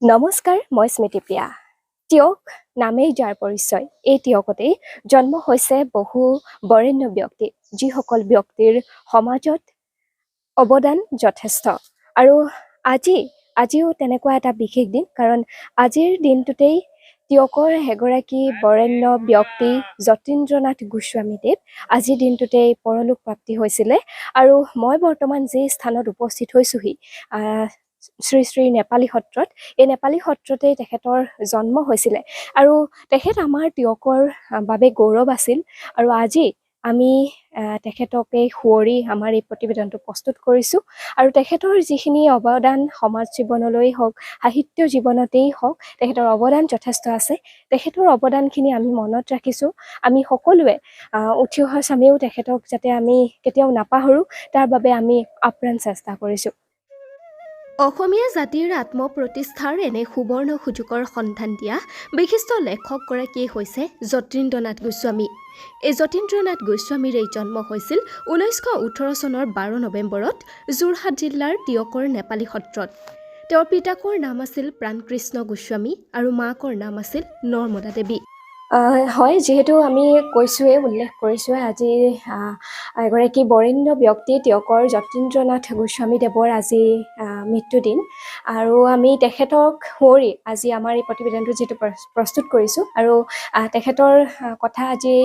নমস্কাৰ, মই স্মৃতিপ্ৰিয়া। টীয়ক নামেই যাৰ পৰিচয়, এই টীয়কতেই জন্ম হৈছে বহু বৰেণ্য ব্যক্তি, যিসকল ব্যক্তিৰ সমাজত অৱদান যথেষ্ট। আৰু আজিও তেনেকুৱা এটা বিশেষ দিন, কাৰণ আজিৰ দিনটোতেই টীয়কৰ এগৰাকী বৰেণ্য ব্যক্তি যতীন্দ্ৰনাথ গোস্বামীদেৱ আজিৰ দিনটোতেই পৰলোক প্ৰাপ্তি হৈছিলে। আৰু মই বৰ্তমান যি স্থানত উপস্থিত হৈছোহি, শ্ৰী শ্ৰী নেপালী সত্ৰত, এই নেপালী সত্ৰতেই তেখেতৰ জন্ম হৈছিলে আৰু তেখেত আমাৰ টীয়কৰ বাবে গৌৰৱ আছিল। আৰু আজি আমি তেখেতকে সুঁৱৰি আমাৰ এই প্ৰতিবেদনটো প্ৰস্তুত কৰিছোঁ। আৰু তেখেতৰ যিখিনি অৱদান সমাজ জীৱনলৈ হওক, সাহিত্য জীৱনতেই হওক, তেখেতৰ অৱদান যথেষ্ট আছে। তেখেতৰ অৱদানখিনি আমি মনত ৰাখিছোঁ। আমি সকলোৱে উঠি অহা চামেও তেখেতক যাতে আমি কেতিয়াও নাপাহৰোঁ, তাৰ বাবে আমি আপ্ৰাণ চেষ্টা কৰিছোঁ। অসমীয়া জাতিৰ আত্মপ্ৰতিষ্ঠাৰ এনে সুবৰ্ণ সুযোগৰ সন্ধান দিয়া বিশিষ্ট লেখকগৰাকীয়ে হৈছে যতীন্দ্ৰনাথ গোস্বামী। এই যতীন্দ্ৰনাথ গোস্বামীৰ এই জন্ম হৈছিল 1918 চনৰ 12 নৱেম্বৰত যোৰহাট জিলাৰ টীয়কৰ নেপালী সত্ৰত। তেওঁৰ পিতাকৰ নাম আছিল প্ৰাণকৃষ্ণ গোস্বামী আৰু মাকৰ নাম আছিল নৰ্মদা দেৱী। হয়, যিহেতু আমি কৈছোঁৱেই, উল্লেখ কৰিছোঁৱে, আজি এগৰাকী বৰেণ্য ব্যক্তি টীয়কৰ যতীন্দ্ৰনাথ গোস্বামীদেৱৰ আজি মৃত্যুদিন আৰু আমি তেখেতক সুঁৱৰি আজি আমাৰ এই প্ৰতিবেদনটো যিহেতু প্ৰস্তুত কৰিছোঁ। আৰু তেখেতৰ কথা আজি,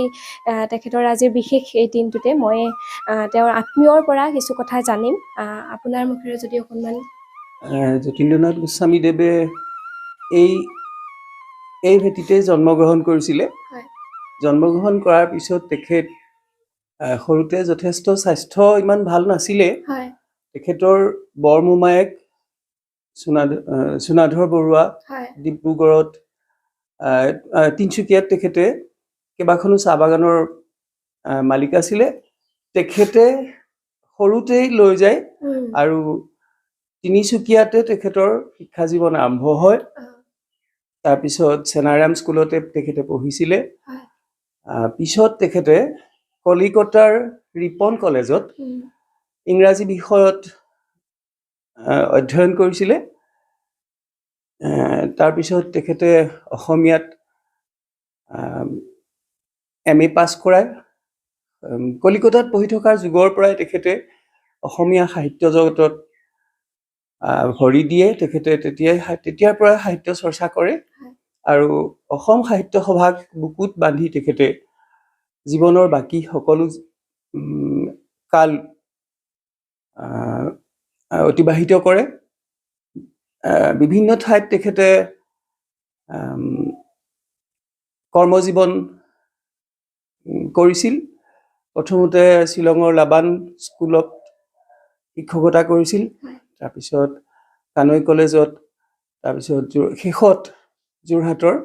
তেখেতৰ আজিৰ বিশেষ এই দিনটোতে মই তেওঁৰ আত্মীয়ৰ পৰা কিছু কথা জানিম। আপোনাৰ মুখেৰে যদি অকণমান যতীন্দ্ৰনাথ গোস্বামীদেৱে এই এই ভেটিতে জন্মগ্ৰহণ কৰিছিলে। জন্মগ্ৰহণ কৰাৰ পিছত তেখেত সৰুতে যথেষ্ট স্বাস্থ্য ইমান ভাল নাছিলে। তেখেতৰ বৰমোমায়েক সোণাধৰ বৰুৱা ডিব্ৰুগড়ত, আহ, আহ, তিনিচুকীয়াত তেখেতে কেইবাখনো চাহ বাগানৰ মালিক আছিলে। তেখেতে সৰুতেই লৈ যায় আৰু তিনিচুকীয়াতে তেখেতৰ শিক্ষা জীৱন আৰম্ভ হয়। তাৰপিছত চেনাৰাম স্কুলতে তেখেতে পঢ়িছিলে। পিছত তেখেতে কলিকতাৰ ৰিপন কলেজত ইংৰাজী বিষয়ত অধ্যয়ন কৰিছিলে। তাৰপিছত তেখেতে অসমীয়াত এম এ পাছ কৰায়। কলিকতাত পঢ়ি থকাৰ যুগৰ পৰাই তেখেতে অসমীয়া সাহিত্য জগতত ভৰি দিয়ে। তেখেতে তেতিয়াৰ পৰাই সাহিত্য চৰ্চা কৰে আৰু অসম সাহিত্য সভাক বুকুত বান্ধি তেখেতে জীৱনৰ বাকী সকলো কাল অতিবাহিত কৰে। বিভিন্ন ঠাইত তেখেতে কৰ্মজীৱন কৰিছিল। প্ৰথমতে শ্বিলঙৰ লাবান স্কুলত শিক্ষকতা কৰিছিল, তাৰপিছত কানৈ কলেজত, তাৰপিছত শেষত যোৰহাটৰ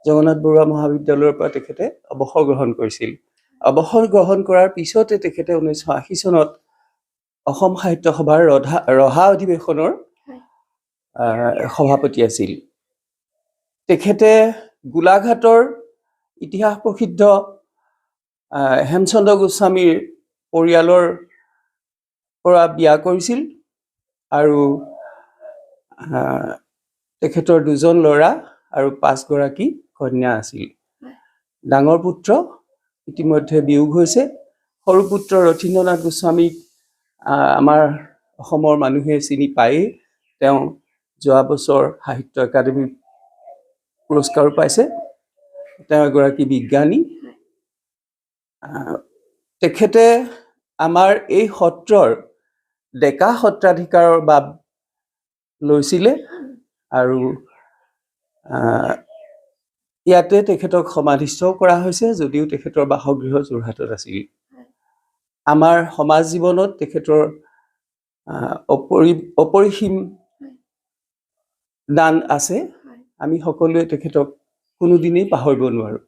জগন্নাথ বৰুৱা মহাবিদ্যালয়ৰ পৰা তেখেতে অৱসৰ গ্ৰহণ কৰিছিল। অৱসৰ গ্ৰহণ কৰাৰ পিছতে তেখেতে 1980 চনত অসম সাহিত্য সভাৰ ৰহা অধিৱেশনৰ সভাপতি আছিল। তেখেতে গোলাঘাটৰ ইতিহাস প্ৰসিদ্ধ হেমচন্দ্ৰ গোস্বামীৰ পৰিয়ালৰ পৰা বিয়া কৰিছিল আৰু তেখেতৰ দুজন ল'ৰা আৰু পাঁচগৰাকী কন্যা আছিল। ডাঙৰ পুত্ৰ ইতিমধ্যে বিয়োগ হৈছে। সৰু পুত্ৰ ৰথীন্দ্ৰনাথ গোস্বামীক আমাৰ অসমৰ মানুহে চিনি পায়েই। তেওঁ যোৱা বছৰ সাহিত্য একাডেমী পুৰস্কাৰো পাইছে। তেওঁ এগৰাকী বিজ্ঞানী। তেখেতে আমাৰ এই সত্ৰৰ ডেকা সত্ৰাধিকাৰৰ বাব লৈছিলে আৰু ইয়াতে তেখেতক সমাধিস্থও কৰা হৈছে, যদিও তেখেতৰ বাসগৃহ যোৰহাটত আছিল। আমাৰ সমাজ জীৱনত তেখেতৰ অপৰিসীম দান আছে। আমি সকলোৱে তেখেতক কোনোদিনেই পাহৰিব নোৱাৰোঁ।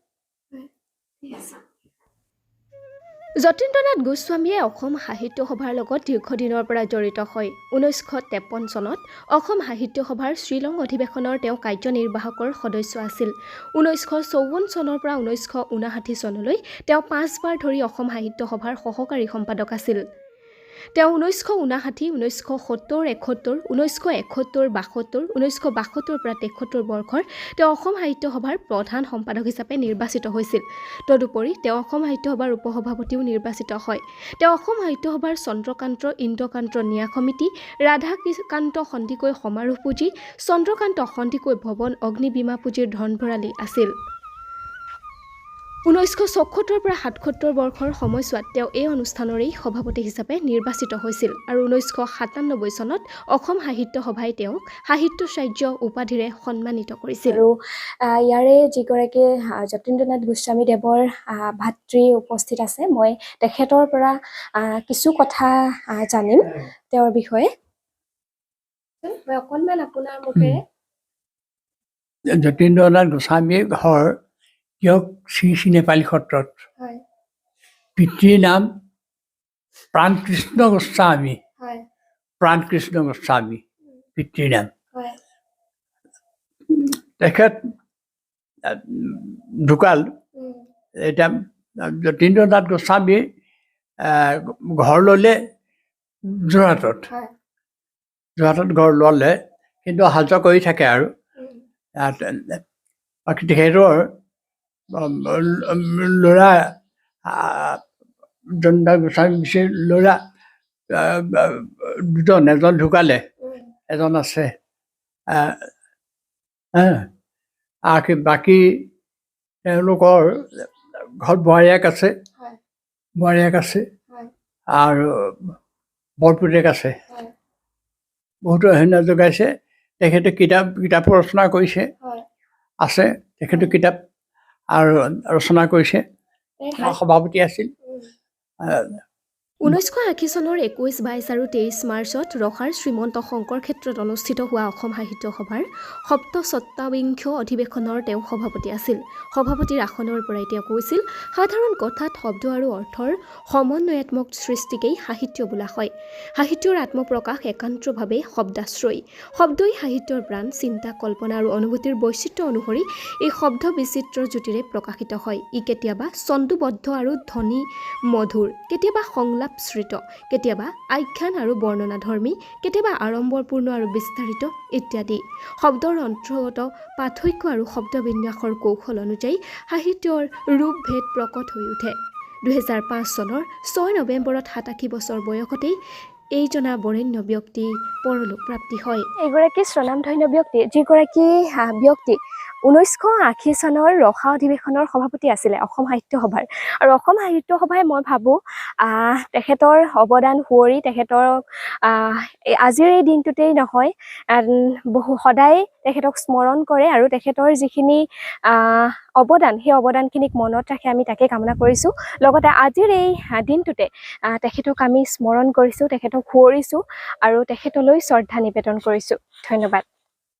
যতীন্দ্ৰনাথ গোস্বামীয়ে অসম সাহিত্য সভাৰ লগত দীৰ্ঘদিনৰ পৰা জড়িত হয়। 1953 চনত অসম সাহিত্য সভাৰ শ্বিলং অধিৱেশনৰ তেওঁ কাৰ্যনিৰ্বাহকৰ সদস্য আছিল। 1954 চনৰ পৰা 1959 চনলৈ তেওঁ পাঁচবাৰ ধৰি অসম সাহিত্য সভাৰ সহকাৰী সম্পাদক আছিল। তেওঁ 1959, 1970, 71, 1971, 72, 1972ৰ পৰা 73 বৰ্ষৰ তেওঁ অসম সাহিত্য সভাৰ প্ৰধান সম্পাদক হিচাপে নিৰ্বাচিত হৈছিল। তদুপৰি তেওঁ অসম সাহিত্য সভাৰ উপসভাপতিও নিৰ্বাচিত হয়। তেওঁ অসম সাহিত্য সভাৰ চন্দ্ৰকান্ত ইন্দ্ৰকান্ত ন্যাস সমিতি, ৰাধাকান্ত সন্দিকৈ সমাৰোহ পুঁজি, চন্দ্ৰকান্ত সন্দিকৈ ভৱন অগ্নি বীমা পুঁজিৰ ধনভঁৰালী আছিল। 1976ৰ পৰা 77 বৰ্ষৰ সময়ছোৱাত তেওঁ এই অনুষ্ঠানৰেই সভাপতি হিচাপে নিৰ্বাচিত হৈছিল আৰু 1997 চনত অসম সাহিত্য সভাই তেওঁক সাহিত্যাচাৰ্য উপাধিৰে সন্মানিত কৰিছিল। আৰু ইয়াৰে যিগৰাকী যতীন্দ্ৰনাথ গোস্বামীদেৱৰ ভাতৃ উপস্থিত আছে, মই তেখেতৰ পৰা কিছু কথা জানিম তেওঁৰ বিষয়ে। মই অকণমান আপোনাৰ মুখেৰে। যতীন্দ্ৰনাথ গোস্বামীৰ ঘৰ টীয়ক শ্ৰী শ্ৰী নেপালী সত্ৰত। পিতৃৰ নাম প্ৰাণকৃষ্ণ গোস্বামী। প্ৰাণকৃষ্ণ গোস্বামী পিতৃৰ নাম। তেখেত ঢুকাল। এতিয়া যতীন্দ্ৰনাথ গোস্বামী ঘৰ ল'লে যোৰহাটত। যোৰহাটত ঘৰ ল'লে, কিন্তু অহা যোৱা কৰি থাকে। আৰু বাকী তেখেতৰ ল'ৰা যতীন্দ্ৰনাথ গোস্বামী ল'ৰা দুজন, এজন ঢুকালে, এজন আছে। বাকী তেওঁলোকৰ ঘৰত বোৱাৰীয়েক আছে, বোৱাৰীয়েক আছে আৰু বৰপুতেক আছে। বহুতো অৰিহণা যোগাইছে। তেখেতে কিতাপো ৰচনা কৰিছে, আছে তেখেতে কিতাপ আৰু ৰচনা কৰিছে। সভাপতি আছিল। 1980 চনৰ 21, 22 আৰু 23 মাৰ্চত ৰহাৰ শ্ৰীমন্ত শংকৰ ক্ষেত্ৰত অনুষ্ঠিত হোৱা অসম সাহিত্য সভাৰ সপ্তচত্ববিংশ অধিৱেশনৰ তেওঁ সভাপতি আছিল। সভাপতিৰ আসনৰ পৰাই তেওঁ কৈছিল, সাধাৰণ কথাত শব্দ আৰু অৰ্থৰ সমন্বয়াত্মক সৃষ্টিকেই সাহিত্য বোলা হয়। সাহিত্যৰ আত্মপ্ৰকাশ একান্তভাৱে শব্দাশ্ৰয়ী। শব্দই সাহিত্যৰ প্ৰাণ। চিন্তা, কল্পনা আৰু অনুভূতিৰ বৈচিত্ৰ্য অনুসৰি এই শব্দ বিচিত্ৰ জ্যোতিৰে প্ৰকাশিত হয়। ই কেতিয়াবা ছন্দোবদ্ধ আৰু ধ্বনি মধুৰ, কেতিয়াবা সংলাপশ্ৰিত, কেতিয়াবা আখ্যান আৰু বৰ্ণনাধৰ্মী, কেতিয়াবা আড়ম্বৰপূৰ্ণ আৰু বিস্তাৰিত ইত্যাদি। শব্দৰ অন্তৰ্গত পাৰ্থক্য আৰু শব্দবিন্যাসৰ কৌশল অনুযায়ী সাহিত্যৰ ৰূপভেদ প্ৰকট হৈ উঠে। 2005 চনৰ 6 নৱেম্বৰত 87 বছৰ বয়সতেই এইজনা বৰেণ্য ব্যক্তি পৰলোক প্ৰাপ্তি হয়। এইগৰাকী স্বনামধন্য ব্যক্তি, যিগৰাকী ব্যক্তি 1980 চনৰ ৰহা অধিৱেশনৰ সভাপতি আছিলে অসম সাহিত্য সভাৰ। আৰু অসম সাহিত্য সভাই মই ভাবোঁ তেখেতৰ অৱদান সুঁৱৰি তেখেতক আজিৰ এই দিনটোতেই নহয়, বহু সদায় তেখেতক স্মৰণ কৰে আৰু তেখেতৰ যিখিনি অৱদান, সেই অৱদানখিনিক মনত ৰাখি আমি তাকে কামনা কৰিছোঁ। লগতে আজিৰ এই দিনটোতে তেখেতক আমি স্মৰণ কৰিছোঁ, তেখেতক সুঁৱৰিছোঁ আৰু তেখেতলৈ শ্ৰদ্ধা নিবেদন কৰিছোঁ। ধন্যবাদ।